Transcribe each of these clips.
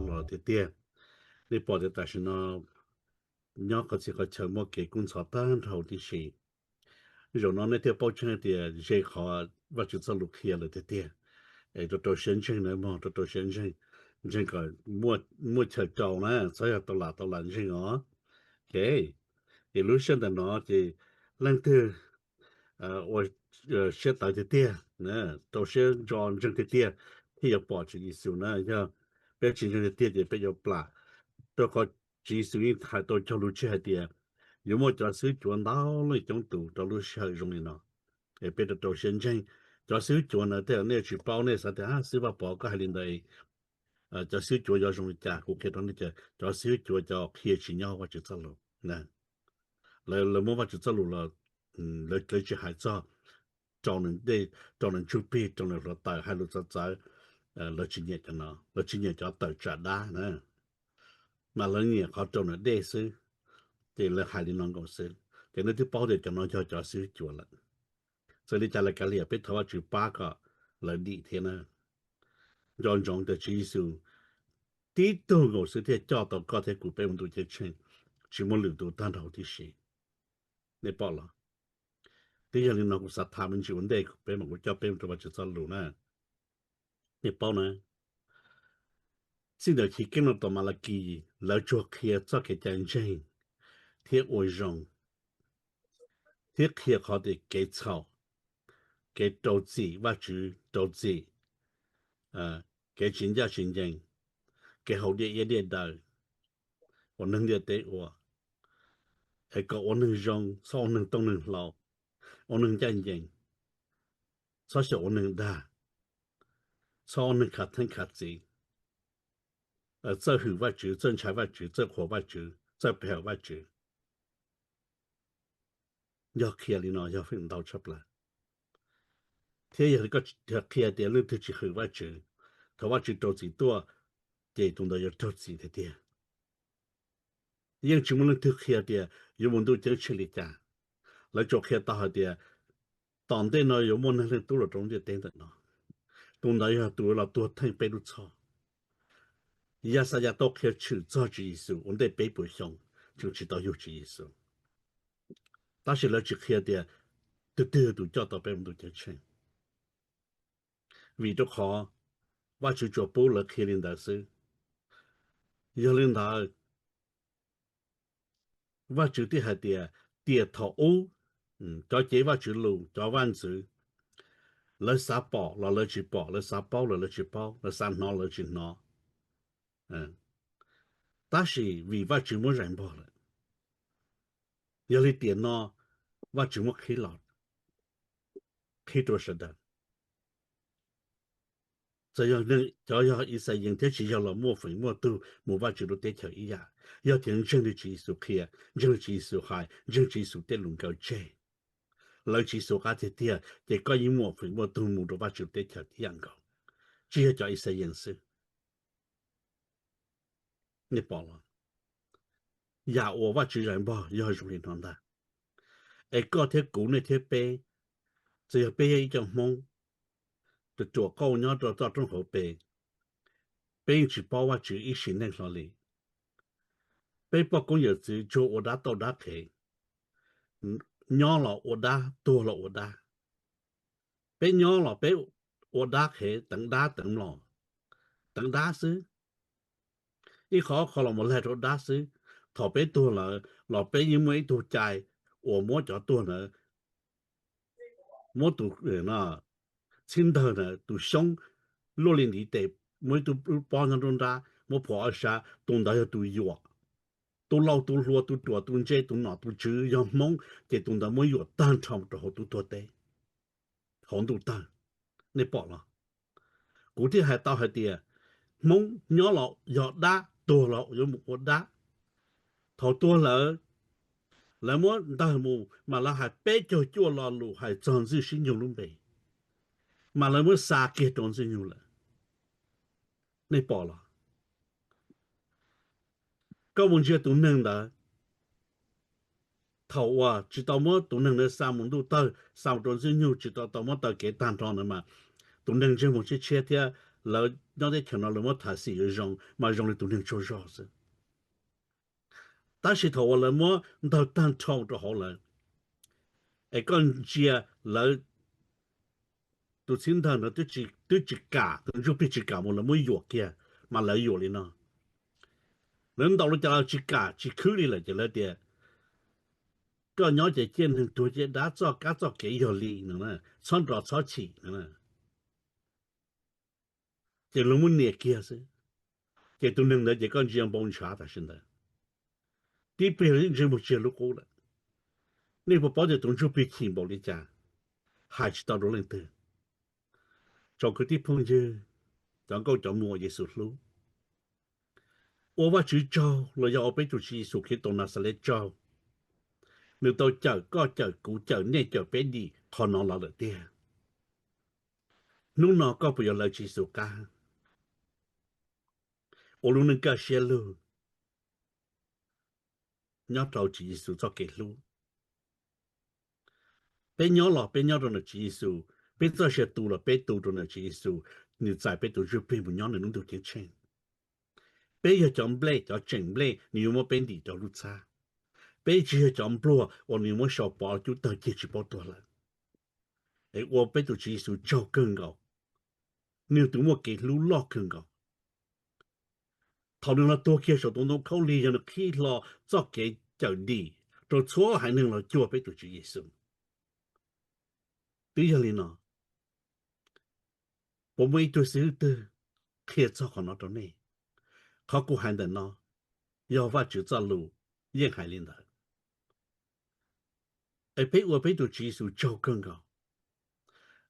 los tiag tiag. Nej pom tias tam sim no nyob qhov txhia qhov chaw muaj kev kub ntxhov tag nrho tib si. Zaum no nej thiaj paub tseeb tias ze qhov Vajtswv txoj lus qhia lawm tiag tiag. Es rau rau siab ntseeg na mog, rau rau siab ntseeg, ntseeg kom muaj chaw rau na, txhob yog tau lam tau lam ntseeg os. Ok, ces lub sij hawm ntawm no ces leej twg ua siab tawv tiag tiag, rau siab ntso ntseeg tiag tiag thiaj yuav pom Tswv Yexus na. Yog peb tsis ntseeg tiag tiag ces peb yuav plam, rau qhov Tswv Yexus yeej hais tau cog lus tseg hais tias yuav muaj cov xib hwb cuav ntau leej coob tus rau lub sij hawm zoo li no. Es peb rau rau siab ntseeg. Cov xib hwb cuav na tej nej tsis paub, nej xav tias xib hwb Vaj Pov koj hais li ntawd, cov xib hwb cuav yuav zoo li cas, kuv qhia rau nej tias cov xib hwb cuav cov qhia tsis nyob Vajtswv txoj lus. Lawv muab Vajtswv txoj lus los lawv tsis hais txog rau nws ntsuj plig, rau nws hluav taws, hais lus txawv txawv. Lawv tsis nyiam cov no, lawv tsis nyiam cov tawm tsam dab na, mas lawv nyiam qhov rau nws dej xwb. Ces lawv hais li no nkaus xwb ces nej twb paub tias cov no yog cov xib hwb cuav lawm. Txawm li cas los kav liam, peb thov Vajtswv pab kom lawv dim thiab na. Nco ntsoov tias Tswv Yexus tib tug nkaus xwb thiaj coj tau koj thiab kuv peb mus ntuj ceeb tsheej, tsis muaj lwm tus tag nrho huv tib si. Nej pom los? Twb yog li no kuv xav tham me ntsis ua ntej peb mam kuv coj peb mus rau Vajtswv txoj lus na. Nej paub na, txij ntawm Chiv Keeb no tom Malakis lawv tsuas qhia txoj kev cai ntseeg thiab ua zoo, thiab qhia qhov tias kev txhaum, kev rau txim Vajtswv rau txim, kev tsis ncaj tsis ncees, kev haus diaj iab diaj daw uas neeg ntiaj teb ua, es kom ua neeg zoo, txhob ua neeg tooj neeg hlau, ua neeg ncaj ncees, txhob xyaum ua neeg dag, txhob ua neeg khav theeb khav txiv, txawj hwm Vajtswv, txawj ntshai Vajtswv, txawj qhuas Vajtswv, txawj pe hawm Vajtswv. Yog qhia li no yog feem ntau tshaj plaws, thiab yog li koj qhia tias leej twg tsis hwm Vajtswv, thaum Vajtswv rau txim tuaj ces tus ntawd yuav raug txim tiag tiag. Yeej tsis muaj leej twg qhia tias yuav mus ntuj ceeb tsheej li cas. Lawv tsuas qhia tau hais tias tom ntej no yuav muaj Neeg Leej Tub los rau lub ntiaj teb ntawm no, tus ntawd yog tus los tuag theej peb lub txhoj. Yaxayas tau qhia tshwm txog Tswv Yexus ua ntej peb puas xyoo tseem tsis tau yug Tswv Yexus. Tab sis lawv tsis qhia tias tus twg tus coj tau peb mus ntuj ceeb tsheej, vim rau qhov Vajtswv tsuas pub lawv qhia li ntawd xwb. Yog li ntawd, Vajtswv thiaj hais tias, tiam thaum ub, cov cev Vajtswv lus, cov vaj ntxwv, lawv xav pom los lawv tsis pom, lawv xav paub los lawv tsis paub, lawv xav hnov los lawv tsis hnov. Tab sis vim Vajtswv muab zais npog lawm, yog li tiam no Vajtswv muab qhib los, qhib rau sawv daws. Txawm yog cov yog Ixayees thiab tsis yog los muaj feem muaj tug mus Vajtswv lub teb chaws ib yam, yog tias ntseeg li Tswv Yexus qhia, ntseeg li Tswv Yexus hais, ntseeg Tswv Yexus tej lus nkawd tseg, lawv Tswv Yexus qab tiag tiag ces koj yeej muaj feem muaj tug mus rau Vajtswv lub teb chaws ib yam nkaus, tsis yog cov Ixayees xwb. Nej pom los? Yam uas Vajtswv zais npog yog zoo li no ntag. Es koj thiab kuv, nej thiab peb, txawm yog peb yog ib co Hmoob ruam ruam qauj nyob rau toj roob hauv pes, peb yeej tsis paub Vajtswv ib sim neej hlo li. Peb poj koob yawm txwv tsuas ua dab tauj dab qhev, nyob los ua dab, tuag los ua dab. Peb nyob los peb ua dab qhev, teev dab teev mlom, teev dab xwb. Ib qho ob qho los mus laig rau dab xwb. Thaum peb tuag lawm los peb yeej muaj ib tug cai uas muab cov tuag ntawd, muab tus txhib ntawg ntawd, tus xyoob luaj li ntiv tes, muaj ib tug lub pob nyob nruab nrab muab phua ob sab, tus ntawd yog tus yuam. Tus laus tus hluas, tus ruam tus ntse, tus nom tus tswv yog Hmoob ces tus ntawd muab yuam tag nrho rau hauv tub tuag teb, hauv ntuj tawg. Nej pom los? Kuv thiaj hais tau hais tias Hmoob nyob los yog dab, tuag los yuav mus ua dab. Thaum tuag lawm, lawv muab ntawg mus mas lawv hais peb caug cuaj lo lus hais txog Ntxwg Sib Nyoog lub npe, mas lawv muab xa kiag rau Ntxwg Nyoog lawm. Nej pom los? Koj mus ntsia tus neeg ntawd, thaum uas tsis tau muab tus neeg ntawd xa mus ntuj tawg, xa mus rau Ntxwg Nyoog, tsis tau tau muab taw kev tag nrho ntawd mas tus neeg ntsej muag tshiab tshiab thiab lawv nyob teb chaws no lawv muab tham xim yuav zoo mas zoo li tus neeg tsaug zog xwb. Tab sis thaum uas lawv muab ntawg tag nrho rau hauv lawv, es koj ntsia lawv tus txhiv ntawg no twb tsis kam, tus ntsuj plig tsis kam mus, lawv muab yuam kiag, mas lawv yuam li no. Lawv ntaus li cas los tsis kam tsis khwb li lawm ces lawv tias, koj nyob ces ciaj neeg tuag ciaj dab, txoj kab txoj kev yog li no, txhob nrov txhob chim no. Ces luag muab nias kiag xwb. Ces tus neeg ntawd ces koj ntsia npau ntshav tam sim ntawd, tib pliag los yeej ntsej muag tsiag lub qub lawm. Nej puas paub tias tus ntsuj plig chim npaum li cas, hais tsis tau rau leej twg. Tsoom kwv tij phooj ywg, cov nkauj cov muam Yexus hlub, ua Vajtswv tsaug los yog ua peb tus Tswv Yexus Khetos Naxales tsaug. Nws tau cawm koj, cawm kuv, cawm nej, cawm peb dim qhov no los lawm tiag. Hnub no koj puas yuav hlawv Tswv Yexus qab, ua lub neej kaj siab lug nyob rau Tswv Yexus txoj kev hlub? Peb nyob los peb nyob rau ntawm Tswv Yexus, peb txoj sia tu los peb tu rau ntawm Tswv Yexus, nws txais peb tus ntsuj plig mus nyob nws lub ntuj ceeb tsheej. Peb yog cov nplej, cov tseem nplej, nws yuav muab peb ntim rau lub txhab. Peb tsis yog cov npluag uas nws muab sau pov cub tawg cig tsis paub tuag lawm. Es ua peb tus Tswv Yexus tsaug kawg nkaus, nws yog tus muaj kev hlub loj kawg nkaus. Thaum nws los tuag kiag saum tus ntoo khaub lig yog nws qhib hlo txoj kev cawm dim rau txhua haiv neeg los cuag peb tus Tswv Yexus. Twb yog li no, puas muaj ib tug xib hwb twg qhia txog qhov no rau nej? Qhov kuv hais ntawm no yog Vajtswv txoj lus yeej hais li ntawd. Es peb ua peb tus Tswv Yexus tsaug kawg nkaus.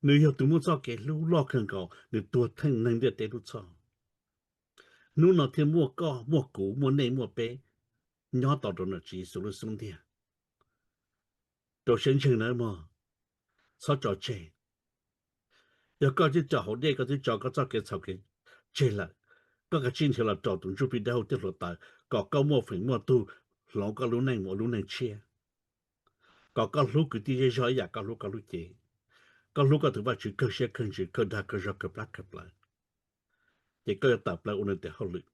Nws yog tus muaj txoj kev hlub loj kawg nkaus, nws tuag theej neeg ntiaj teb lub txhoj. Hnub no thiaj muaj koj, muaj kuv, muaj nej, muaj peb nyob tau rau ntawm Tswv Yexus lub xub ntiag. Rau siab ntseeg na mog, txhob tso tseg. Yog koj twb tso hauv dej, koj twb tso koj txoj kev txhaum kev tseg lawm, koj kav tsij nrhiav los rau tus Ntsuj Plig Dawb Huv thiab hluav taws kom koj muaj feem muaj tug hloov koj lub neej mus ua lub neej tshiab, kom koj hlub kwv tij zej zog ib yam koj hlub koj lub cev, koj hlub koj tus Vajtswv kawg siab kawg ntsws kawg dag kawg zog kawg plab kawg plawv, ces koj yuav tawm plaws ua nws tes hauj lwm.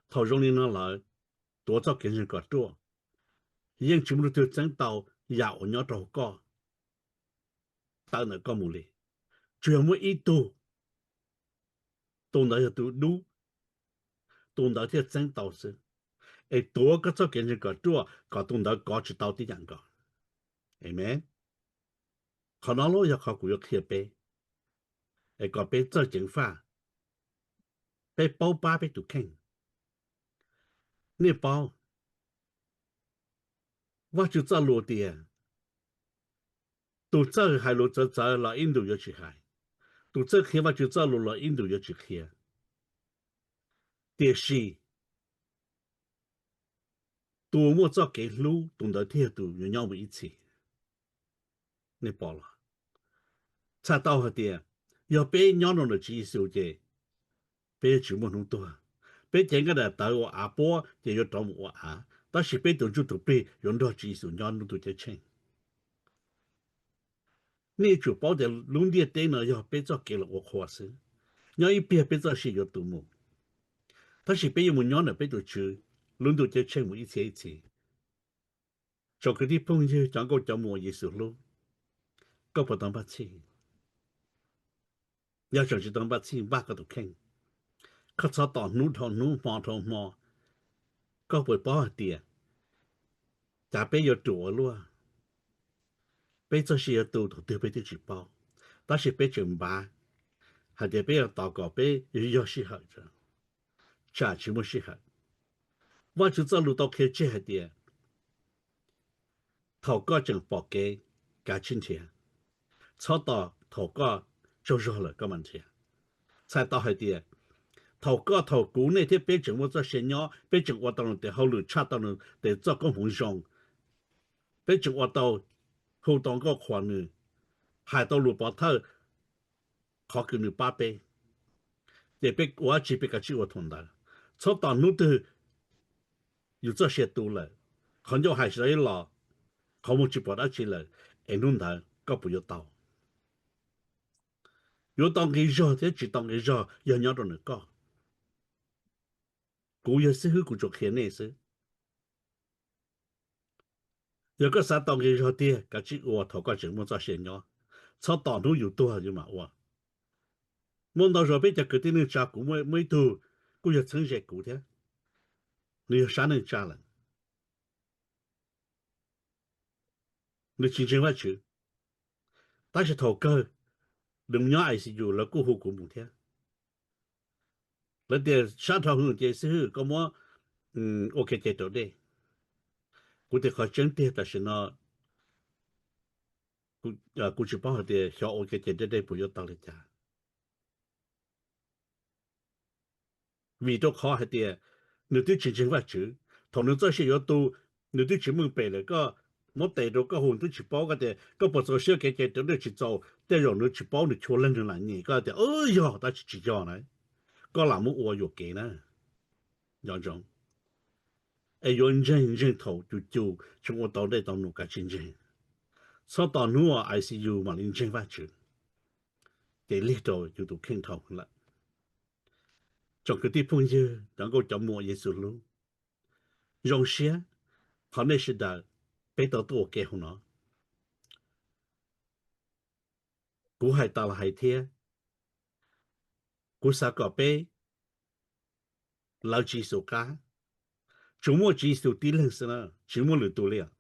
Thaum zoo li no lawm, tuav txoj kev ntseeg kom ruaj, yeej tsis muaj leej twg txeeb tau yam uas nyob rau hauv koj tawm ntawm koj mus li. Tsuas yog muaj ib tug, tus ntawd yog tus dub, tus ntawd thiaj txeeb tau xwb. Es tuav koj txoj kev ntseeg kom ruaj kom tus ntawd kov tsis tau tib yam nkaus. Amees. Qhov no los yog qhov kuv yuav qhia peb, es kom peb txawj ceev faj, peb paub pab peb tus kheej. Nej paub, Vajtswv txoj lus tias, tus txawj hais lus txawv txawv los ib ntus yuav tsis hais, tus txawj qhia Vajtswv txoj lus los ib ntus yuav tsis qhia. Tiam sis tus muaj txoj kev hlub, tus ntawd thiaj yog tus yuav nyob mus ib txhis. Nej pom los? Txhais tau hais tias yog peb nyob rau ntawm Tswv Yexus ces peb yuav tsis muaj hnub tuag. Peb cev nkaj dam tawv ua av puab ces yuav rov mus ua av, tab sis peb tus ntsuj tus plig yuav nrog Tswv Yexus nyob lub ntuj ceeb tsheej. Nej yuav tsum paub tias lub ntiaj teb no yog peb txoj kev los ua qhua xwb. Nyob ib pliag peb txoj sia yuav tu mus, tab sis peb yuav mus nyob ntawm peb tus Tswv lub ntuj ceeb tsheej mus ib txhiab ib txhis. Tsoom kwv tij phooj ywg, cov nkauj cov muam Yexus hlub, koj puas tau npaj txhij? Yog tseem tsis tau npaj txhij, npaj koj tus kheej. Koj txhob tos hnub dhau hnub, hmo dhau hmo. Koj puas paub hais tias cas peb yuav ruam ua luaj? Peb txoj sia yuav tu thaum twg peb twb tsis paub, tab sis peb tseem npav hais tias peb yuav tos kom peb yog sij hawm, tsam tsis muaj sij hawm. Vajtswv txoj lus tau qhia tseg hais tias, thaum koj tseem pom kev, kav tsij nrhiav. Txhob tos thaum koj tsaug zog lawm koj mam nrhiav. Txhais tau hais tias, thaum koj thaum kuv nej thiab peb tseem muaj txoj sia nyob, peb tseem ua tau nws tes hauj lwm, tshaj tau nws tes txoj koob hmoov zoo, peb tseem ua tau, hu tau nkauj qhuas nws, hais tau lus pov thawj, qhov kws nws pab peb, ces peb ua dab tsi peb kav tsij ua thaum ntawd. Txhob tos hnub twg yus txoj sia tu lawm, qhov ncauj hais tsis tau ib los, qhov muag tsis pom dab tsi lawm, es hnub ntawd koj puas yuav tau? Yuav tau nqi zog thiab tsis tau nqi zog yog nyob rau ntawm koj. Kuv yog xib hwb kuv tsuas qhia nej xwb. Yog koj xav tau nqi zog tiag kav tsij ua thaum koj tseem muaj txoj sia nyob, txhob tos hnub yus tuag yus mam ua. Muaj ntau zaus peb cov kwv tij neej tsa kuv muaj ib tug kuj yog txheeb ze kuv thiab, nws yog sab neej tsa lawm, nws tsis ntseeg Vajtswv, tab sis thaum kawg nws nyob I C U lawv kuj hu kuv mus thiab. Lawv tias sab dhau hwv ces xib hwb koj muab ua kev cai raus dej. Kuv tias qhov tseeb tiag tam sim no kuv tsis paub hais tias xyov ua kev cai raus dej puas yuav tau li cas. Vim rau qhov hais tias nws twb tsis ntseeg Vajtswv, thaum nws txoj sia yuav tu, nws twb tsis meej pem lawm, koj muab tes rau koj hu nws twb tsis paub, koj tias koj puas txaus siab kev cai raus dej tsis txaus, tej zaum nws tsis paub nws chua leej nws lam nyem koj tias yog tab sis tsis yog na, koj lam muab ua yuam kev na. Nco ntsoov, es yuav ntseeg ntseeg thaum cum cum tseem ua tau dej tau num kav tsij ntseeg, txhob tos hnub I C U mam li ntseeg Vajtswv, ces lig rau yus tus kheej dhau lawm. Tsoom kwv tij phooj ywg, cov nkauj cov muam Yexus hlub, zoo siab qhov nej sawv daws peb tau tuaj ua ke hauv no. Kuv hais tas los hais thiab, kuv xav kom peb lawv Tswv Yexus qab, tsuas muaj Tswv Yexus tib leeg xwb na, tsis muaj lwm tus li os.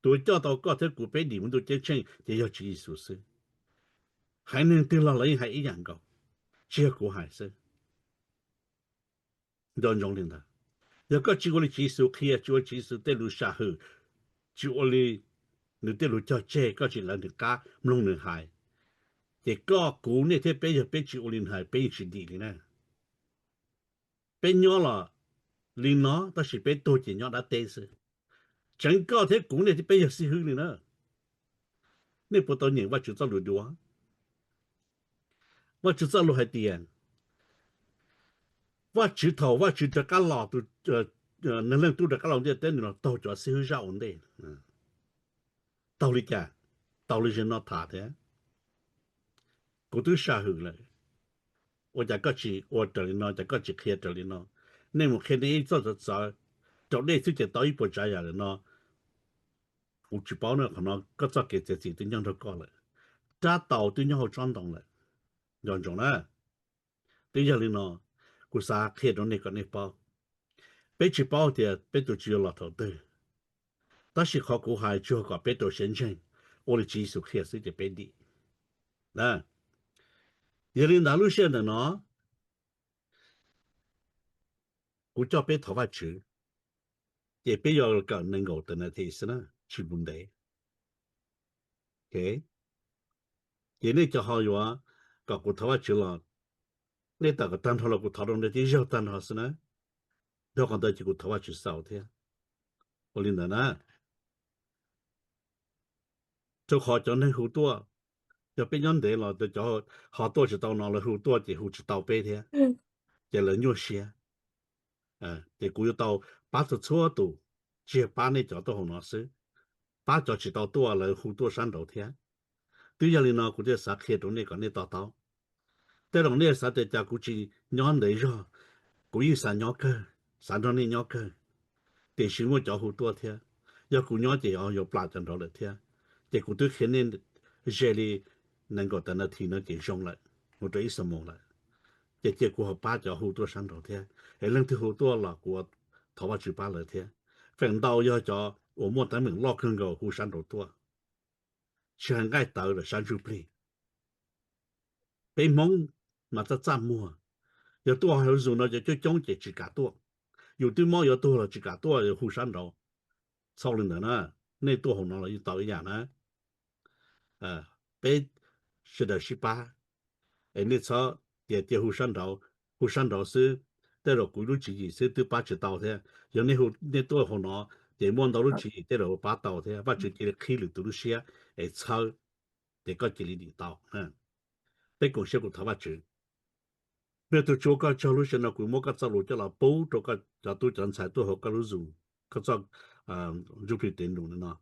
Tus coj tau koj thiab kuv peb dim mus ntuj ceeb tsheej ces yog Tswv Yexus xwb. Haiv neeg twg los lawv yeej hais ib yam nkaus, tsis yog kuv hais xwb. Nco ntsoov li ntawd, yog koj tsis ua li Tswv Yexus qhia, tsis ua Tswv Yexus tej lus sam hwm, tsis ua li nws tej lus cog tseg, koj tsis lawv nws qab mloog nws hais, ces koj kuv nej thiab peb yog peb tsis ua li nws hais peb yeej tsis dim li na. Peb nyob los li no tab sis peb tuag ces nyob dab teb xwb. Tseev koj thiab kuv nej thiab peb yog xib hwb li na. Nej puas tau nyeem Vajtswv txoj lus dua? Vajtswv txoj lus hais tias, Vajtswv thaum Vajtswv rov qab los, tus Neeg Leej Tub rov qab los ntiaj teb nws los taug cov xib hwb zaj ua ntej. Taug li cas? Taug li Zes Nov tham thiab. Kuv twb sam hwm lawm, ua cas koj tsis ua raws li no, cas koj tsis qhia raws li no? Nej mus qhia nej ib txoj txawv txawv, raus dej xwb ces tau ib puas tsav yam lawm no. Kuv tsis paub na, qhov no koj txoj kev txiav txim twb nyob nrog koj lawm, rab taus twb nyob hauv tsob ntoo lawm. Nco ntsoov na, twb yog li no, kuv xav qhia rau nej kom nej paub. Peb tsis paub tias peb tus Tswv yuav los thaum twg, tab sis qhov kuv hais tsuas kom peb rau siab ntseeg, ua li Tswv Yexus qhia xwb ces peb dim. Yog li ntawd lub sij hawm ntawm no kuv coj peb thov Vajtswv, ces peb yuav kawm nees nkaum tawm nas this xwb na, tsis mus ntev. Ces nej cov ho yuav kom kuv thov Vajtswv los, nej tawm kom tag nrho los kuv thov rau nej tib zaug tag nrho xwb na. Dhau qhov ntawd ces kuv thov Vajtswv xaus thiab. Ua li ntawd na, rau qhov cov neeg hu tuaj, yog peb nyob ntev los cov ho tuaj tsis tau no lawv hu tuaj ces hu tsis tau peb thiab, ces lawv nyuaj siab. Ces kuv yuav tau pab txhua txhua tus, tsis yog pab nej cov tuaj hauv no xwb, pab cov tsis tau tuaj lawv hu tuaj sab nraud thiab. Twb yog li no kuv thiaj xav qhia rau nej kom nej to taub. Tej zaum nej xav tias cas kuv tsis nyob ntev zog, kuv yeej xav nyob kawg, xav nrog nej nyob kawg, tiam sis muaj cov hu tuaj thiab. Yog kuv nyob ces yuav plam cov nraud lawm thiab. Ces kuv twb qhia nej ze li nees nkaum tawm nas this no ces zoo lawm, mus rau ib xuab moos lawm. Ces cia kuv ho pab cov hu tuaj sab nraud thiab, es leej twg hu tuaj los kuv thov Vajtswv pab lawv thiab. Feem ntau yog cov uas muaj teeb meem loj kawg nkaus hu sab nraud tuaj, tsis hais nqaij tawv lawm sab ntsuj plig. Peb Hmoob mas txaj txaj muag, yog tuaj hauv Zoom no cov coob coob ces tsis kam tuaj. Yus twb mob yuav tuag los tsis kam tuaj, yuav hu sab nraud. Txhob li ntawd na, nej tuaj hauv no los yeej tau ib yam na. Peb sawv daws sib pab, es nej txhob tias cia hu sab nraud, hu sab nraud xwb, tej zaum kuv lub tswv yim xwb twb pab tsis tau thiab. Yog nej tuaj hauv no ces muaj ntau lub tswv yim tej zaum pab tau thiab. Vajtswv cia li qhib lwm tus lub siab es txhawb, ces koj cia li dim tau. Peb koom siab kuv thov Vajtswv. Npawg Tub Tsuas, koj tsaug, lub sij hawm no kuv muab koj txoj lus coj los pub rau koj cov tub cov ntxhais tuaj hauv koj lub Zoom, koj txoj ntsuj plig tev num no.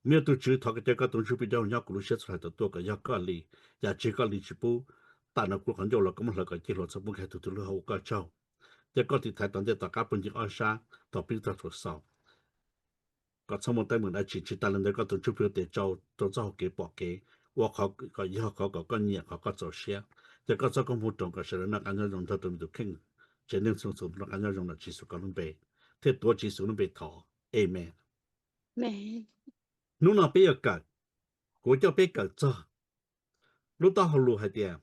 Me tus Tswv, thov koj cawm koj tus Ntsuj Plig nyob hauv kuv lub siab txhua hais thaum tuaj kom yog koj li, yam tsis yog koj li tsis pub tawm ntawm kuv qhov ncauj los koj muab hlawv kom ncig hluas txhob pub nkag tug twg lub hauv ua koj tsaug. Cia koj tiv thaiv tom ntej tom qab puag ncig ob sab thaum pib txog thaum xaus, kom txhob muaj teeb meem dab tsi. Tsis tas li ntawd koj tus Ntsuj Plig ua tes tsau rau txoj hau kev pom kev, ua qhov kom yog qhov kom koj nyiam qhov koj txaus siab. Cia koj txoj koob hmoov roos kom sawv daws noj qab nyob zoo, nrog rau me tus kheej tsev neeg txhua tus noj qab nyob zoo los Tswv Yexus koj lub npe, thiab tuav Tswv Yexus lub npe thov, amen. Hnub no peb yuav kawm, kuv coj peb kawm txog lub taub hau lus hais tias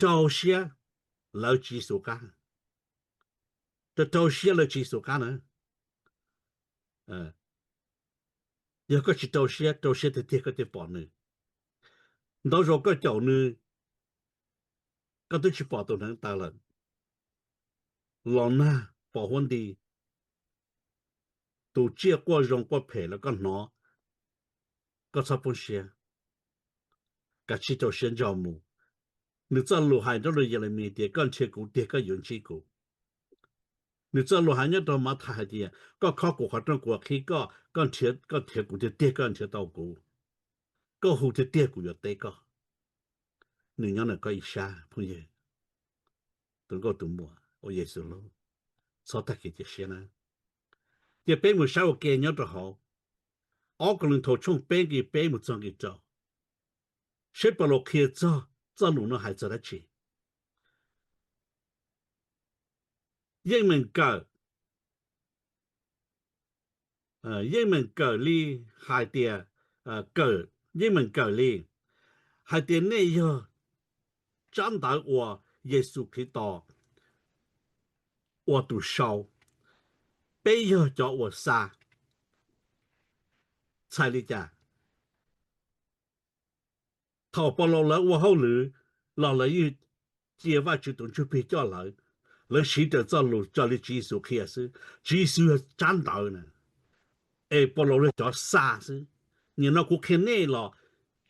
rau siab lawv Tswv Yexus qab. Rau, rau siab lawv Tswv Yexus qab na. Yog koj tsis rau siab, rau siab tiag tiag koj thiaj pom nws. Ntau zaus koj caum nws, koj twb tsis pom tus hneev taw lawm. Los nag pom huab nti, tus tsiaj quaj zoo quaj phem los koj hnov, koj txhob poob siab, kav tsij rau siab ntso mus. Nws txoj lus hais nrog rau Yelemis tias koj nrhiav kuv tiag koj yuav ntsib kuv. Nws txoj lus hais nyob rau Mathais hais tias koj khob kuv qhov rooj kuv qhib koj, koj nrhiav, koj nrhiav kuv tiag tiag koj nrhiav tau kuv, koj hu tiag tiag kuv yuav teb koj. Nws nyob ntawm koj ib sab phooj ywg, tus nkauj tus muam uas Yexus hlub, txhob tag kev cia siab na. Cia peb mus saib ua ke nyob rau hauv ob Kauleethaus tshooj peb nqe peb mus txog nqe rau, seb Paulus qhia txog txoj lus no hais txog dab tsi. Yeej meem kawm, yeej meem kawm li hais tias, kawm, yeej meem kawm li hais tias nej yog tsab ntawv uas Yexus Khetos ua tus sau, peb yog cov uas xa, txhais li cas? Thaum Paulus lawv ua hauj lwm los lawv yeej cia Vajtswv tus Ntsuj Plig coj lawv, lawv siv raws txoj lus raws li Tswv Yexus qhia xwb. Tswv Yexus yog tsab ntawv na, es Paulus yog cov xa xwb. Nim no kuv qhia nej los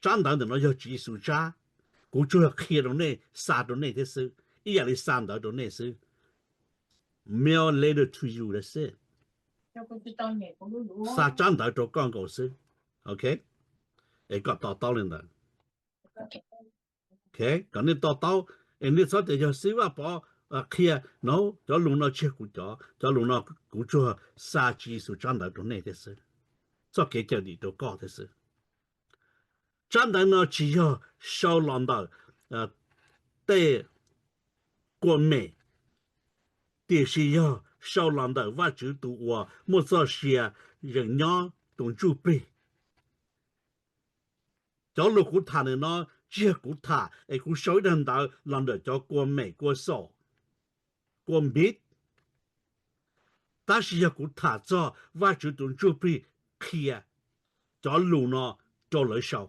tsab ntawv ntawm no yog Tswv Yexus tsab, kuv tsuas yog qhia rau nej, xa rau nej thiab xwb, ib yam li xa ntawv rau nej xwb. Mail letter to you, that's it. Xa tsab ntawv rau koj nkaus xwb. Ok, es kom to taub li ntawd. Ok, kom nej to taub, es nej txhob tias yog xib Vaj Pov qhia no, cov lus no tsis yog kuv cov, cov lus no kuv tsuas xa Tswv Yexus tsab ntawv rau nej thiab xwb, txoj kev cawm dim rau koj thiab xwb. Tsab ntawv no tsis yog sau los ntawm tej kua mem, tiam sis yog sau los ntawm Vajtswv tus uas muaj txoj sia zeem nyob tus Ntsuj Plig. Cov lus kuv tham ntawm no tsis yog kuv tham es kuv sau ib daim ntawv los ntawm cov kua mem kua xaum, kua npib, tab sis yog kuv tham txog Vajtswv tus Ntsuj Plig qhia cov lus no rau lawv sau.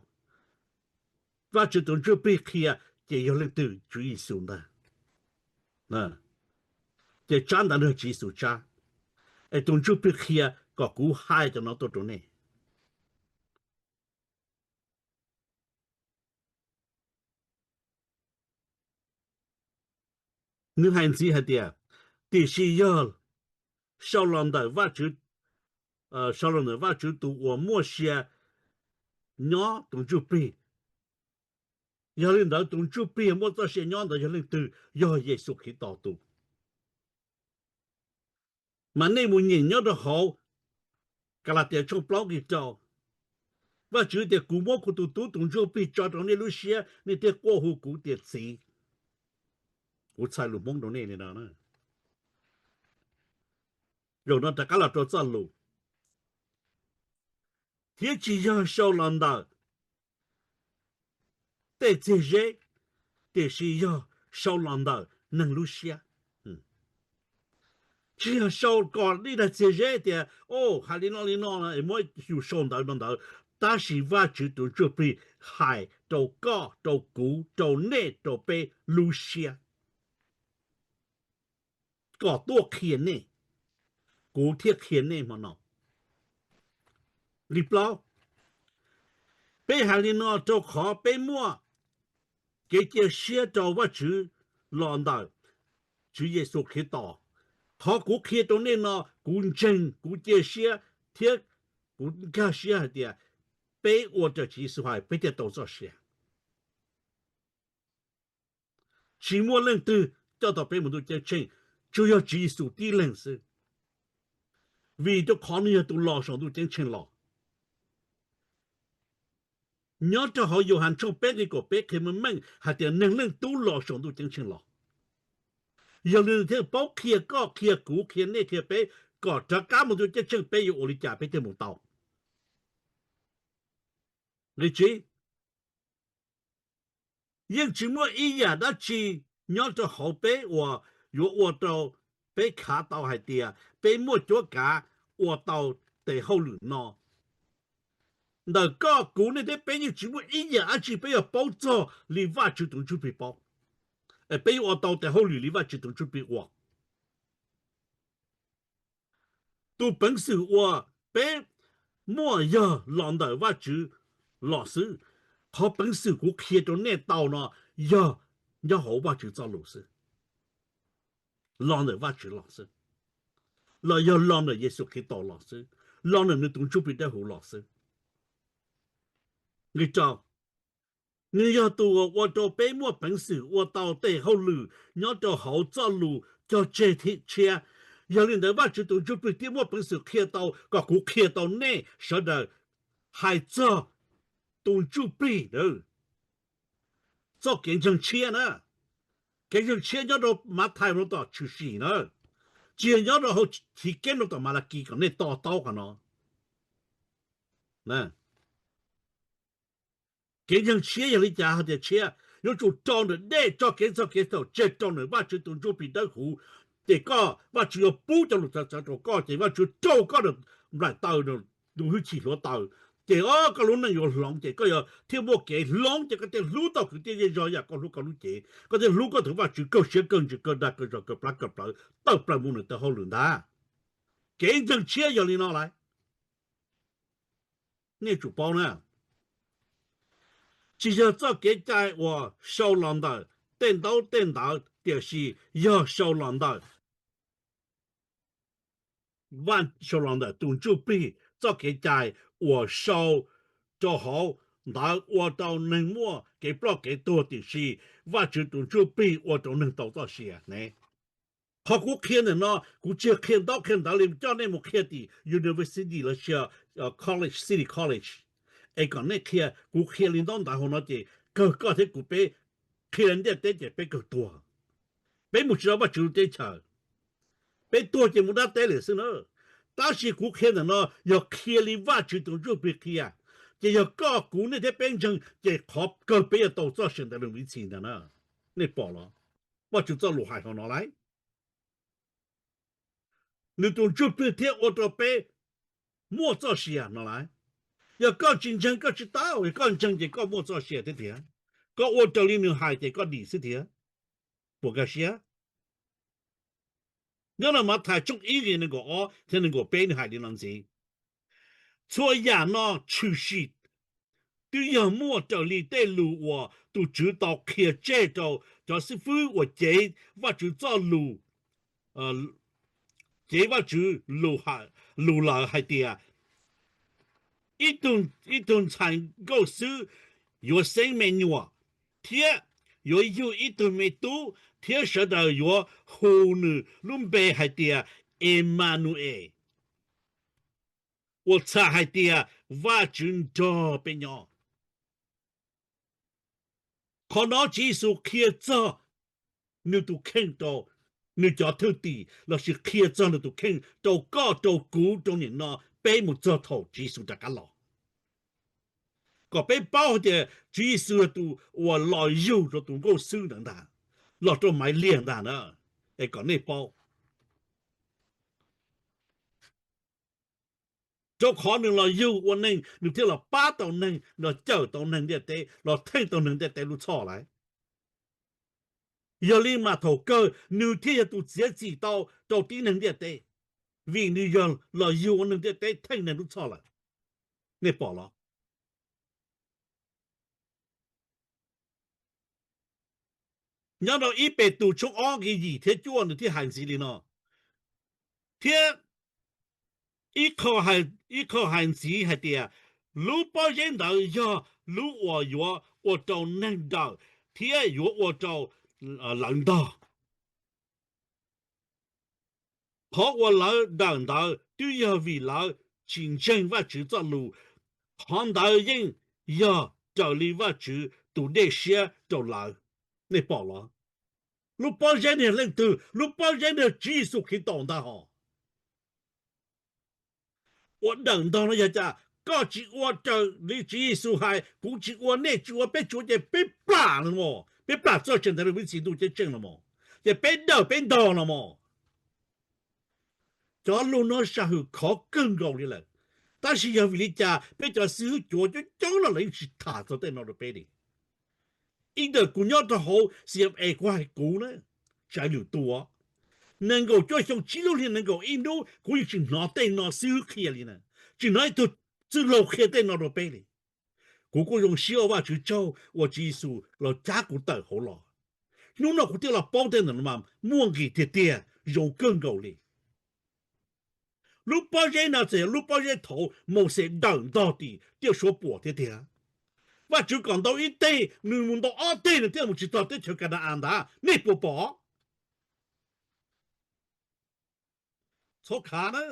Vajtswv tus Ntsuj Plig qhia ces yog leej twg? Tswv Yexus ntag. Ces tsab ntawv no yog Tswv Yexus tsab, es tus Ntsuj Plig qhia kom kuv hais cov no tuaj rau nej. Nws hais ntxiv hais tias, tiam sis yog sau los ntawm Vajtswv, sau los ntawm Vajtswv tus uas muaj sia nyob tus Ntsuj Plig. Yog li ntawd tus Ntsuj Plig muaj txoj sia nyob ntawd yog leej twg? Yog Yexus Khetos tus. Mas nej mus nyeem nyob rau hauv Kalatias tshooj plaub nqe rau, Vajtswv tias kuv muab kuv tus tub tus Ntsuj Plig tso rau nej lub siab, nej thiaj quaj hu kuv tias Txiv. Kuv txhais lus Hmoob rau nej li no. Zaum no rov qab los rau txoj lus, thiab tsis yog sau los ntawm tej txiag zeb, tiam sis yog sau los ntawm neeg lub siab. Tsis yog sau kom ib daig txiag zeb tias, o, hais li no li no es muab yus sau ntawv no ntawd, tab sis Vajtswv tus Ntsuj Plig hais rau koj, rau kuv, rau nej, rau peb lub siab, kom tuaj qhia nej, kuv thiaj qhia nej hmo no. Nqe plaub, peb hais li no rau qhov peb muaj kev cia siab rau Vajtswv los ntawm Tswv Yexus Khetos. Qhov kuv qhia rau nej no kuv ntseeg, kuv cia siab thiab kuv nkag siab hais tias peb ua raws Tswv Yexus hais peb thiaj tau txoj sia. Tsis muaj leej twg coj tau peb mus ntuj ceeb tsheej, tsuas yog Tswv Yexus tib leeg xwb, vim rau qhov nws yog tus los saum ntuj ceeb tsheej los. Nyob rau hauv Yauhas tshooj peb nqe kaum peb qhia meej meej hais tias Neeg Leej Tub los saum ntuj ceeb tsheej los. Yog li nws thiaj paub qhia koj, qhia kuv, qhia nej, qhia peb kom rov qab mus ntuj ceeb tsheej peb yuav ua li cas peb thiaj mus tau. Nqe tsib, yeej tsis muaj ib yam dab tsi nyob rau hauv peb uas yuav ua rau peb khav tau hais tias peb muaj cuab kav ua tau tes hauj lwm no. Ntawm koj kuv nej thiab peb yeej tsis muaj ib yam dab tsi peb yuav paub txog li Vajtswv tus Ntsuj Plig paub, es peb yuav ua tau tes hauj lwm li Vajtswv tus Ntsuj Plig ua. Tus peev xwm uas peb muaj yog los ntawm Vajtswv los xwb. Qhov peev xwm kuv qhia rau nej tau no yog nyob hauv Vajtswv txoj lus xwb, los ntawm Vajtswv los xwb, los yog los ntawm Yexus Khetos los xwb, los ntawm nws tus Ntsuj Plig Dawb Huv los xwb. Nqe rau, nws yog tus uas ua rau peb muaj peev xwm ua tau tej hauj lwm nyob rau hauv txoj lus cog tseg thib tshiab. Yog li ntawd Vajtswv tus Ntsuj Plig thiaj muaj peev xwm qhia tau kom kuv qhia tau nej sawv daws hais txog tus Ntsuj Plig, txoj kev ntseeg tshiab na. Kev ntseeg tshiab nyob rau Mathais no tom tshwm sim na, tsis yog nyob rau hauv Chiv Keeb no tom Malakis kom nej to taub qhov no. Kev ntseeg tshiab yog li cas hais tias tshiab? Yuav tsum rau ntawm dej tso kev txog kev txhaum tseg rau ntawm Vajtswv tus Ntsuj Plig Dawb Huv, ces koj Vajtswv yuav pub cov lus txawv txawv rau koj, ces Vajtswv rau koj nplaim taw tus hwj chim hluav taws, ces o koj lub neej yuav hloov, ces koj yuav thiaj muaj kev hloov, ces koj thiaj hlub tau kwv tij yeej zog yam koj hlub koj lub cev, koj thiaj hlub koj tus Vajtswv kawg siab kawg ntsws kawg dag kawg zog kawg plab kawg plawv tawm plaws mus nws tus hauj lwm ntag. Kev ntseeg tshiab yog li no lawm. Nej tsum paub na, tsis yog txoj kev cai uas sau los ntawm tej ntaub tej ntawv, tiam sis yog sau los ntawm, sau los ntawm tus Ntsuj Plig txoj kev cai uas sau rau hauv ntawd ua rau neeg muaj kev ploj kev tuag, tiam sis Vajtswv tus Ntsuj Plig ua rau neeg tau txoj sia ne. Qhov kuv qhia ntawm no kuv tsis yog qhia ntaub qhia ntawv li coj nej mus qhia tim university los sis college, city college, es kom nej qhia. Kuv qhia li ntaub ntawv hauv no ces kawg koj thiab kuv peb qhia ntiaj teb ces peb kawg tuag, peb mus tsis tau Vajtswv lub teb chaws, peb tuag ces mus dab teb lawm xwb na. Tab sis kuv qhia ntawm no yog qhia li Vajtswv tus Ntsuj Plig qhia, ces yog koj kuv nej thiab peb ntseeg ces qhov kawg peb yuav tau txoj sia ntawm lub ib txhis ntag na. Nej pom los, Vajtswv txoj lus hais hauv no lawm. Nws tus Ntsuj Plig thiaj ua rau peb muaj txoj sia no lawm. Yog koj tsis ntseeg koj tsis tau, yog koj ntseeg ces koj muaj txoj sia thiab tiag, koj ua raws li nws hais ces koj dim xwb tiag. Puas nkag siab? Nyob no Mathais tshooj ib nqe nees nkaum ob thiab nees nkaum peb nws hais li no ntxiv: Txhua yam no tshwm sim twb yog muaj raws li tej lus uas tus Tswv tau qhia tseg rau cov xib fwb uas cev Vajtswv txoj lus, cev Vajtswv lus lawm hais tias, ib tug ntxhais nkauj xwb yuav xeeb me nyuam, thiab yuav yug ib tug me tub, thiab sawv daws yuav hu nws lub npe hais tias Emanu-es, uas txhais hais tias Vajtswv nrog peb nyob. Qhov no Tswv Yexus qhia txog nws tus kheej rau nws cov thwj tim lossis qhia txog nws tus kheej rau koj rau kuv rau nim no peb mus txog thaum Tswv Yexus rov qab los, kom peb paub hais tias Tswv Yexus yog tus uas los yug rau tus nkauj xwb ntawd ntag, los rau Maiv Liag ntag na. Es kom nej paub, rau qhov nws los yug ua neeg nws thiaj los pab tau neeg, los cawm tau neeg ntiaj teb, los theej tau neeg ntiaj teb lub txhoj lawm. Yog li mas thaum kawg nws thiaj yog tus txiav txim tau rau tib neeg ntiaj teb, vim nws yog los yug ua neeg ntiaj teb theej neeg lub txhoj lawm. Nej pom los? Nyob rau ib Petus tshooj ob nqe yim thiab cuaj nws thiaj hais ntxiv li no: Thiab ib qho hais ib qho hais ntxiv hais tias lub pob zeb ntawd yog lub uas yuav ua rau neeg dawm thiab yuav ua rau lawv ntog. Qhov uas lawv dawm ntawd twb yog vim lawv tsis ntseeg Vajtswv txoj lus. Qhov ntawd yeej yog raws li Vajtswv tus dej siab rau lawv. Nej pom los? Lub pob zeb no yog leej twg? Lub pob zeb no yog Tswv Yexus Khetos ntag hos. Ua dawm ntog no yog cas? Koj tsis ua raws li Tswv Yexus hais, kuv tsis ua, nej tsis ua, peb tsis ua ces peb plam no mos, peb plam txoj tseem ntawd rau ib txhis ntuj ceeb tsheej no mos, ces peb dawm peb ntog no mos. Cov lus no sam hwm khov kawg nkaus li lawm, tab sis yog vim li cas peb cov xib hwb cuav coob coob no lawv yeej tsis tham txog tej no rau peb li? Ib ntawm kuv nyob rau hauv C M A kuv hais kuv na, tsis hais lwm tus, nees nkaum cuaj xyoo tsib lub hli nees nkaum ib hnub kuv yeej tsis hnov tej no xib hwb qhia li na, tsis hnov ib tug txwj laug qhia tej no rau peb li. Kuv kuj zoo siab ua Vajtswv tsaug uas Tswv Yexus los cab kuv tawm hauv los. Hnub no kuv thiaj los paub tej ntawm no mas muaj nqis tiag tiag, zoo kawg nkaus li. Lub pob zeb no txawm yog lub pob zeb thaum Mauxes dawm ntog tim tiaj suav puam thiab tiag. Vajtswv kom ntau ib teg, nws mus ntau ob teg nws thiaj mus tsis txog teb chaws Ka na-as ntag, nej puas pom? Txhob khav na,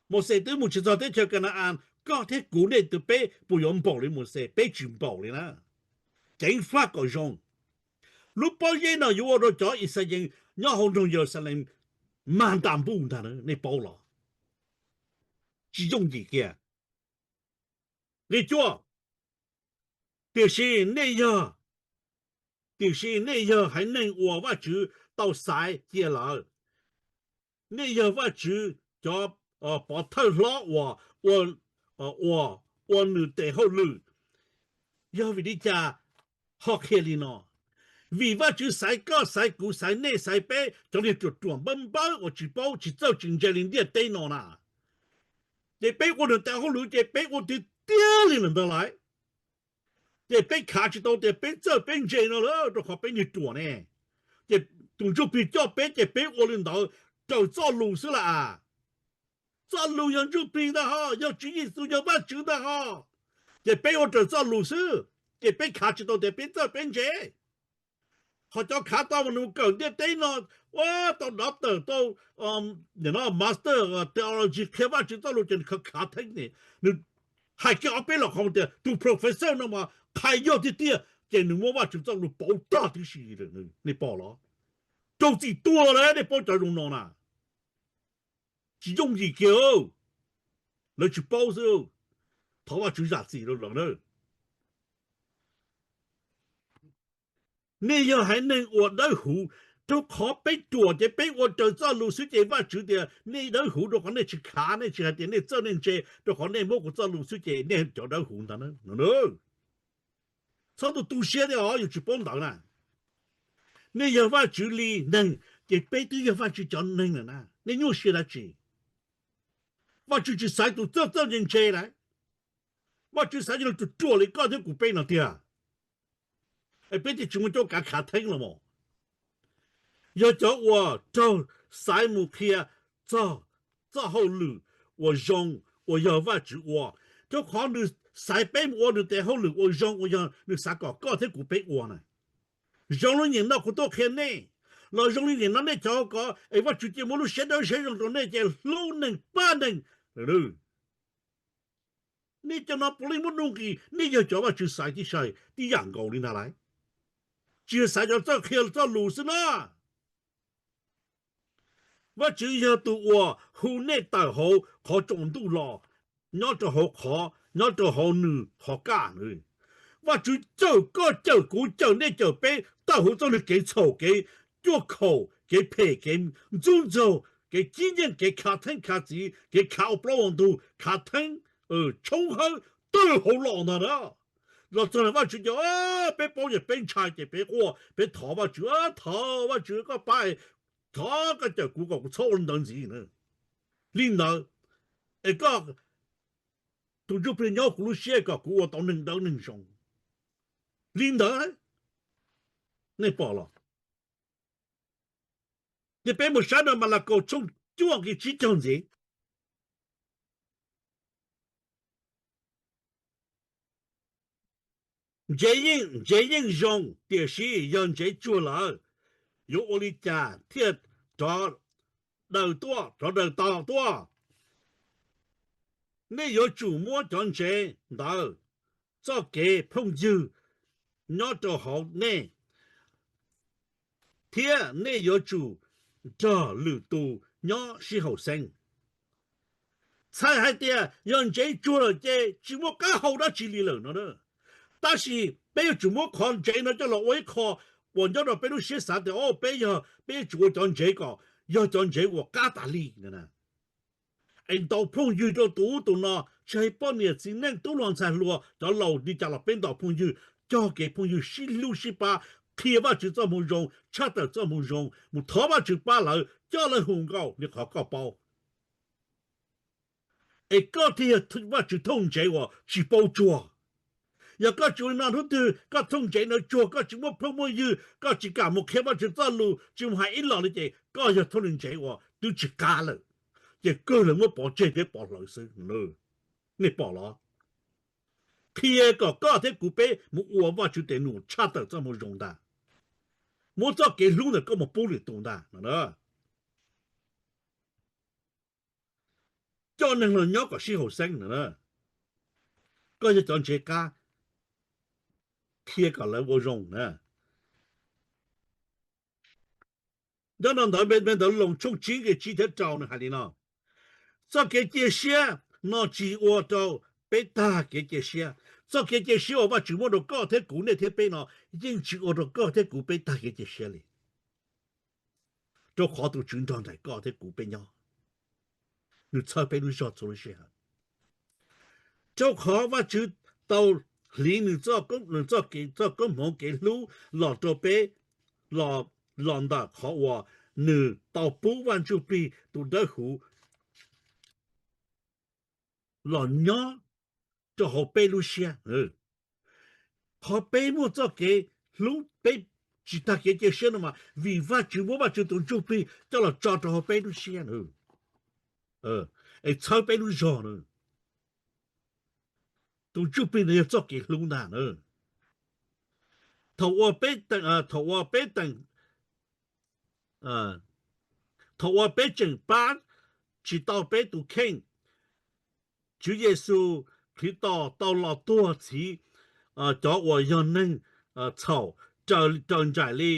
Mauxes twb mus tsis txog teb chaws Ka na-as, koj thiab kuv nej tus peb puas yuav npaum li Mauxes? Peb tsis npaum li na. Ceev faj kom zoo. Lub pob zeb no yuav ua rau cov Yixalayees nyob hauv nroog Yeluxalees mag nta npuj ntag, nej paub los? Tsis yooj yim kiag. Nqe cuaj, tiam sis nej yog, tiam sis nej yog haiv neeg uas Vajtswv tau xaiv cia lawm. Nej yog Vajtswv cov pov thawj hlob uas ua, ua nws tes hauj lwm. Yog vim li cas ho qhia li no? Vim Vajtswv xaiv koj, xaiv kuv, xaiv nej, xaiv peb cov niag ruam ruam npawb npawb uas tsis paub tsis txawj tsis ntse li ntiaj teb no na. Ces peb ua nws tes hauj lwm ces peb ua tiag tiag li lawm ntag lauj. Ces peb khav tsis tau tias peb txawj peb ntse no lawm rau qhov peb niag ruam ne. Ces tus ntsuj plig coj peb ces peb ua li ntawd raws txoj lus xwb las. Txoj lus yog ntsuj plig ntag hos, yog Tswv Yexus, yog Vajtswv ntag hos. Ces peb ua raws txoj lus xwb, ces peb khav tsis tau tias peb txawj peb ntse. Qhov cov khav tau mas nws mus kawm ntiaj teb no, ua tau doctor, tau master theology, qhia Vajtswv txoj lus ces nws khav khav theeb ne. Nws hais kiag ob peb los qhov tias tus professor no mas qhia yog tiag tiag, ces nws muab Vajtswv txoj lus pauv tag tib si. Nej pom los? Raug txim tuag lawm, nej paub cov zoo no na. Tsis yooj yim kiag, lawv tsis paub xwb. Thov Vajtswv zam txim rau lawv na. Nej yog haiv neeg uas dawb huv, rau qhov peb ruam ces peb ua raws txoj lus xwb ces Vajtswv tias nej dawb huv rau qhov nej tsis khav, nej tsis hais tias nej txawj nej ntse, rau qhov nej muab kuv txoj lus xwb ces nej cov dawb huv ntag na. Txhob tu tu siab thiab os, yus tsis paub ntawd na. Nej yog Vajtswv li neeg, ces peb twb yog Vajtswv cov neeg lawm na, nej nyuaj siab dab tsi? Vajtswv tsis xaiv tus txawj txawj ntse ntse lawm, Vajtswv xaiv cov neeg ruam ruam li koj thiab kuv peb no tiag. Es peb thiaj tsis muaj cuab kav khav theeb los mas. Yog cov uas raug xaiv mus qhia txog txoj hauj lwm uas zoo uas yog Vajtswv ua, rau qhov nws xaiv peb mus ua nws tes hauj lwm uas zoo uas yog nws xav kom koj thiab kuv peb ua na. Zoo li nim no kuv tuaj qhia nej, los zoo li nim no nej cov ko es Vajtswv cia muab lub siab dawb siab zoo rau nej ces hlub neeg pab neeg. Nej cov no puav leej muaj nuj nqis, nej yog cov Vajtswv xaiv tib sai tib yam nkaus li ntag lauj. Tsis yog xaiv cov txawj qhia txoj lus xwb na. Vajtswv yog tus uas hu nej tawm hauv qhov tsaus ntuj los, nyob rau hauv qhov, nyob rau hauv nws qhov kaj. Vajtswv cawm koj cawm kuv cawm nej cawm peb tawm hauv txoj niag kev txhaum kev cuaj khaum kev phem kev ntxub ntxaug kev cib nyeej kev khav theeb khav txiv kev khav ua plaub ua ntug khav theeb tshoob hawb tawm hauv los ntag na. Los txog na Vajtswv ces peb paub ces peb ntshai ces peb quaj peb thov Vajtswv, thov Vajtswv koj pab, thov koj cawm kuv kom kuv txhob ua li ntawd ntxiv. Li ntawd es koj tus ntsuj plig nyob kuv lub siab kom kuv ua tau neeg dawb neeg zoo. Li ntawd, nej pom los? Ces peb mus saib rau Malakaus tshooj cuaj nqe tsib caug ntxiv. Ntsev yeej, ntsev yeej zoo, tiam sis yog ntsev tsuag lawm, yuav ua li cas thiaj rov daws tuaj, rov daws tos tuaj? Nej yuav tsum muab cov ntsev ntawd txoj kev phooj ywg nyob rau hauv nej, thiab nej yuav tsum nrog lwm tus nyob sib haum xeeb. Txhais hais tias yog ntsev tsuag lawm ces tsis muaj qab hau dab tsi li lawm no. Tab sis peb yuav tsum muab qhov ntsev no coj los ua ib qho uas nyob rau peb lub siab xav tias, o, peb yog, peb yuav tsum ua cov ntsev kom yog cov ntsev uas qab tas li. Es ntaus phooj ywg rau tus ub tus no, tsis hais poj niam txiv neej tub hluas ntxhais hluas cov laus li cas los peb ntaus phooj ywg, cog kev phooj ywg sib hlub sib pab, qhia Vajtswv txoj moo zoo, tshaj tawm txoj moo zoo, mus thov Vajtswv pab lawv, coj lawv hu nkauj li qhov koj paub. Es koj thiaj yog Vajtswv thooj ntsev uas tsis paub tsuag. Yog koj tsis ua li no, hnub twg koj thooj ntsev ntawd tsuag, koj tsis muaj phooj muaj ywg, koj tsis kam mus qhia Vajtswv txoj lus, tsis mus hais ib los li, ces koj yog thooj ntsev uas twb tsis qab lawm, ces kawg lawv muab pov tseg thiab pov hlawv xwb. Nej pom los? Qhia kom koj thiab kuv peb mus ua Vajtswv tes num tshaj tawm txoj moo zoo ntag. Muab txoj kev hlub ntawd koj mus pub lwm tus ntag no. Coj neeg los nyob kom sib haum xeeb no. Koj yog cov ntsev qab, qhia kom lawv ua zoo na. Nyob no ntawd, me ntawv Loos tshooj tsib nqe tsib thiab rau nws hais li no: Txoj kev cia siab no tsis ua rau peb tag kev cia siab. Txoj kev cia siab uas Vajtswv muab rau koj thiab kuv, nej thiab peb no, yeej tsis ua rau koj thiab kuv peb tag kev cia siab li, rau qhov tus Tswv nrog nraim koj thiab kuv peb nyob, nws txhawb peb lub zog txhua lub sij hawm. Rau qhov Vajtswv tau hliv nws, nws txoj koob hmoov kev hlub los rau peb, los, los ntawm qhov uas nws tau pub Vaj Ntsuj Plig tus Dawb Huv los nyob rau hauv peb lub siab. Qhov peb muaj txoj kev hlub, peb tsis tag kev cia siab no mas vim Vajtswv muab Vajtswv tus Ntsuj Plig coj los tso rau hauv peb lub siab, es txhawb peb lub zog na. Tus Ntsuj Plig no yog txoj kev hlub ntag na. Thaum ua peb teem, thaum ua peb teem, thaum uas peb tseem pab tsis tau peb tus kheej, Tswv Yexus Khetos tau los tuag txhiv cov uas yog neeg txhaum raws nraim li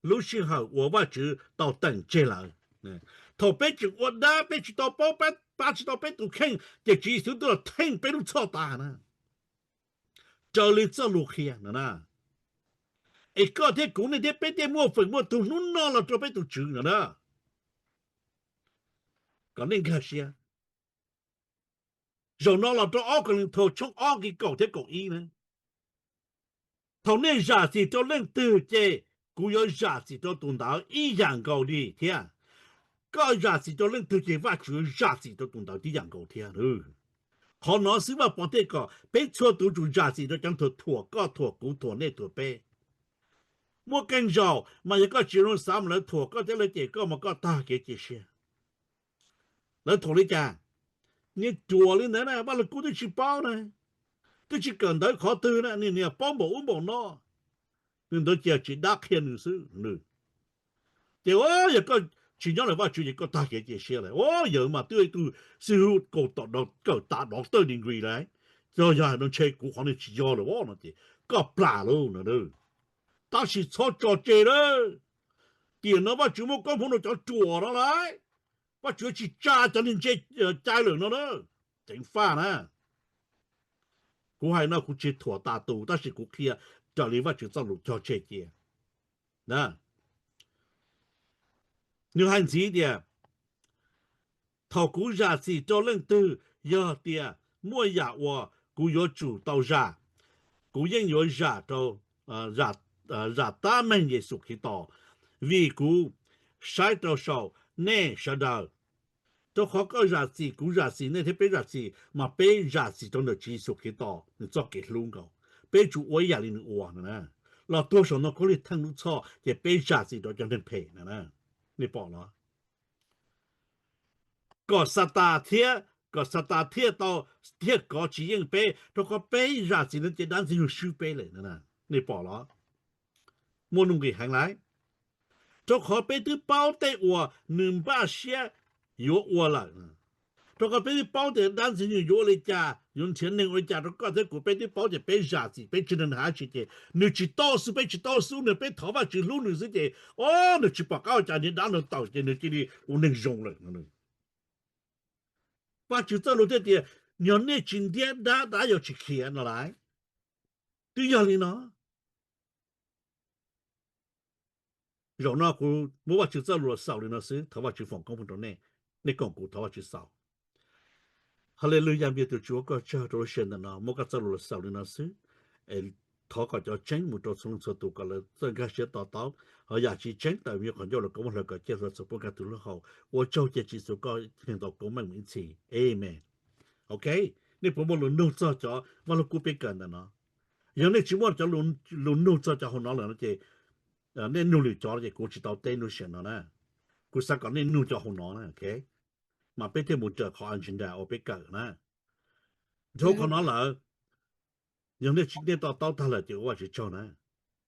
lub sij hawm uas Vajtswv tau teem tseg lawm. Thaum peb tseem ua dab, peb tsis tau paub, pab tsis tau peb tus kheej, ces Tswv Yexus twb los theej peb lub txhoj tas na, raws li txoj lus qhia no na. Es koj thiab kuv, nej thiab peb thiaj muaj feem muaj tug hnub no los rau peb tus Tswv no na. Kom nej nkag siab. Zaum no los rau ob Kauleethaus tshooj ob nqe kaum thiab kaum ib na: Thaum nej zam txim rau leej twg ces kuv yuav zam txim rau tus ntawd ib yam nkaus li thiab. Koj zam txim rau leej twg ces Vajtswv yuav zam txim rau tus ntawd tib yam nkaus thiab. Qhov no xwb Vaj Pov thiaj kom peb txhua tus tsum zam txim rau cov thuam thuam koj, thuam kuv, thuam nej, thuam peb. Muaj qee zaum mas yog koj tsis zoo xav mas lawv thuam koj thiab lawv cem koj mas koj tag kev cia siab. Lawv thuam li cas? Niag ruam li ntawd na, Vaj Lug Kub twb tsis paub na, twb tsis kawm ntawv qhov twg na, niag niag paub npaum ub npaum no. Nws ntawd cia tsis dab qhia nws xwb. Ces yog koj tsis nyob lawm Vajtswv ces koj tag kev cia siab lawm. Yawg mas twb ib tug xib hwb kawm tas doctor degree lawm, yog yog no ntshe kuv qhov no tsis yog lawm no ces koj plam lauj no. Tab sis txhob tso tseg lawm. Tiam no Vajtswv muab koob hmoov rau cov ruam no lawm. Vajtswv tsis tsa cov niag ntse cai lawm no na. Ceev faj na. Kuv hais no kuv tsis thuam tas tus, tab sis kuv qhia raws li Vajtswv txoj lus cog tseg cia. Nws hais ntxiv tias, thaum kuv zam txim rau leej twg, yog tias muaj yam uas kuv yuav tsum tau zam, kuv yeej yuav zam rau, zam tab meeg Yexus Khetos, vim kuv saib rau saum nej sawv daws. Rau qhov koj zam txim, kuv zam txim, nej thiab peb zam txim, mas peb zam txim rau ntawm Tswv Yexus Khetos nws txoj kev hlub nkaus. Peb tsum ua ib yam li nws ua no na. Los tuag saum ntoo khaub lig theej lub txhoj ces peb zam txim rau cov neeg phem no na. Nej pom los? Kom Xatas thiab kom Xatas thiaj tau, thiaj kov tsis yeej peb, rau qhov peb zam txim no ces dab Ntxwg Nyoog swb peb lawm. Nej pom los? Muaj nuj nqis heev lawm. Rau qhov peb twb paub tej uas nws npaj siab yuav ua lawm. Rau qhov peb twb paub tias dab Ntxwg Nyoog yuav ua li cas, yuav nrhiav neeg ua li cas rau koj thiab kuv, peb twb paub tias peb zam txim, peb tsis nrog nws hais dab tsi ces nws tsis tau xwb, peb tsis tau xwb, nws peb thov Vajtswv hlub nws xwb ces, o, nws tsis pom qab ua cas, nws dab nws tawm ces nws cia li ua neeg zoo lawm. Vajtswv txoj lus thiaj tias, yog nej tsis ntiab dab, dab yuav tsis khiav no lauj. Twb yog li no. Zaum no kuv muab Vajtswv txoj lus los xaus li no xwb, thov Vajtswv foom koob hmoov rau nej. Nej koom kuv thov Vajtswv xaus. Haleluyas, npawg tus Tswv, ua koj tsaug rau lub sij hawm ntawm no, muab koj txoj lus los xaus li no xwb, es thov kom cov tseeb mus rau txhua leej txhua tus kom lawv txawj nkag siab to taub, ho yam tsis tseeb tawm me nyuam qhov ncauj los koj muab hlawv kom ciaj hlo txog puag nkaus tus lub hau. Ua tsaug cia Tswv Yexus koj yeej tau koob meej mus ib txhis. Amen. Ok, nej puas muaj lus nug txog cov Vaj Lug Kub peb kawm ntawm no? Yog nej tsis muaj cov lus nug txog cov hauv no lawm no ces nej nug lwm cov ces kuv tsis tau teb lub sij hawm no na. Kuv xav kom nej nug cov hauv no na, ok, mas peb thiaj mus raws qhov agenda uas peb kawm na. Dhau qhov no lawm, yog nej tsis, nej to taub tag lawm ces ua Vajtswv tsaug na.